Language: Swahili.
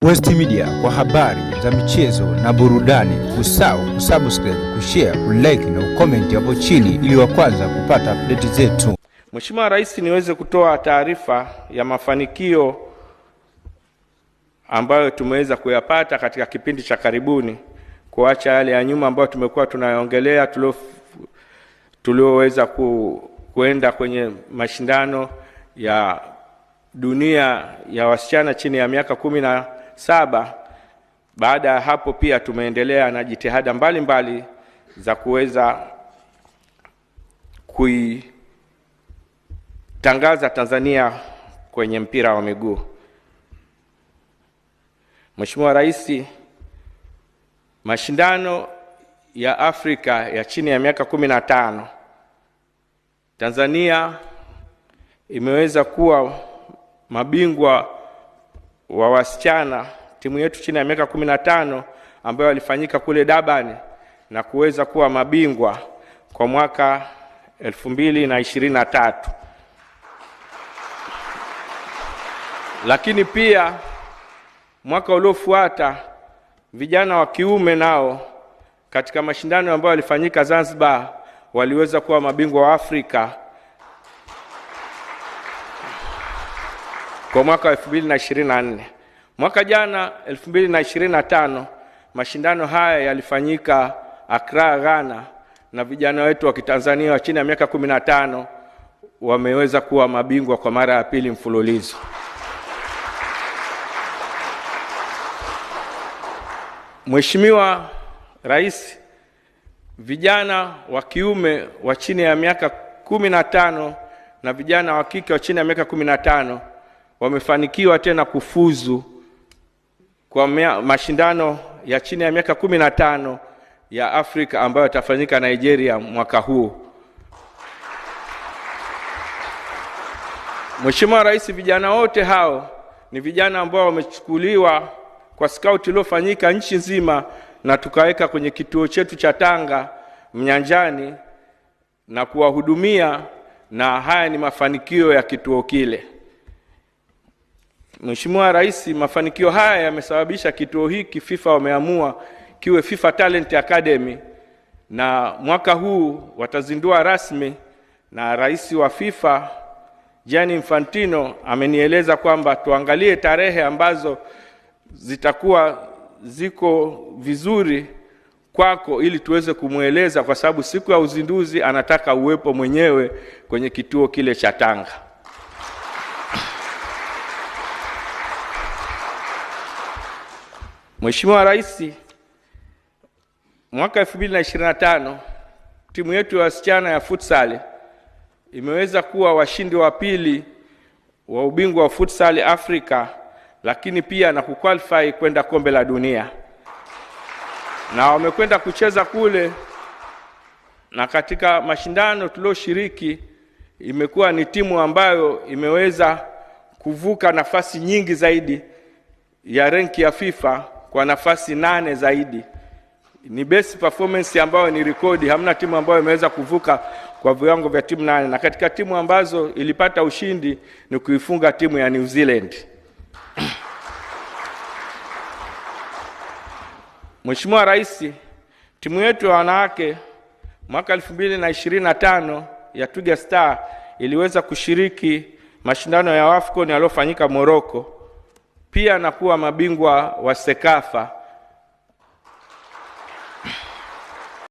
West Media kwa habari za michezo na burudani. Usisahau kusubscribe, kushare, kulike na kucomment hapo chini ili wa kwanza kupata update zetu. Mheshimiwa Rais, niweze kutoa taarifa ya mafanikio ambayo tumeweza kuyapata katika kipindi cha karibuni, kuacha yale ya nyuma ambayo tumekuwa tunayaongelea, tulioweza kuenda kwenye mashindano ya dunia ya wasichana chini ya miaka 17. Baada ya hapo pia tumeendelea na jitihada mbalimbali za kuweza kuitangaza Tanzania kwenye mpira wa miguu. Mheshimiwa Rais, mashindano ya Afrika ya chini ya miaka 15, Tanzania imeweza kuwa mabingwa wa wasichana, timu yetu chini ya miaka 15 ambayo walifanyika kule Durban na kuweza kuwa mabingwa kwa mwaka 2023. Lakini pia mwaka uliofuata vijana wa kiume nao katika mashindano ambayo yalifanyika Zanzibar waliweza kuwa mabingwa wa Afrika kwa mwaka 2024. Mwaka jana 2025 mashindano haya yalifanyika Accra, Ghana, na vijana wetu wa Kitanzania wa chini ya miaka 15 wameweza kuwa mabingwa kwa mara ya pili mfululizo. Mheshimiwa Rais, vijana wa kiume wa chini ya miaka 15 na vijana wa kike wa chini ya miaka 15 wamefanikiwa tena kufuzu kwa mashindano ya chini ya miaka 15 ya Afrika ambayo yatafanyika Nigeria mwaka huu. Mheshimiwa Rais, vijana wote hao ni vijana ambao wamechukuliwa kwa scout iliyofanyika nchi nzima na tukaweka kwenye kituo chetu cha Tanga Mnyanjani na kuwahudumia, na haya ni mafanikio ya kituo kile. Mheshimiwa Rais, mafanikio haya yamesababisha kituo hiki FIFA wameamua kiwe FIFA Talent Academy, na mwaka huu watazindua rasmi, na Rais wa FIFA Gianni Infantino amenieleza kwamba tuangalie tarehe ambazo zitakuwa ziko vizuri kwako ili tuweze kumueleza, kwa sababu siku ya uzinduzi anataka uwepo mwenyewe kwenye kituo kile cha Tanga. Mheshimiwa Rais, mwaka 2025 timu yetu ya wasichana ya futsal imeweza kuwa washindi wa pili wa ubingwa wa futsal Afrika, lakini pia na kuqualify kwenda kombe la dunia. Na wamekwenda kucheza kule, na katika mashindano tulioshiriki imekuwa ni timu ambayo imeweza kuvuka nafasi nyingi zaidi ya ranki ya FIFA kwa nafasi 8 zaidi. Ni best performance ambayo ni rekodi, hamna timu ambayo imeweza kuvuka kwa viwango vya timu 8, na katika timu ambazo ilipata ushindi ni kuifunga timu ya New Zealand. Mheshimiwa Rais, timu yetu ya wanawake mwaka 2025 ya Twiga Star iliweza kushiriki mashindano ya AFCON yaliyofanyika Morocco, pia na kuwa mabingwa wa Sekafa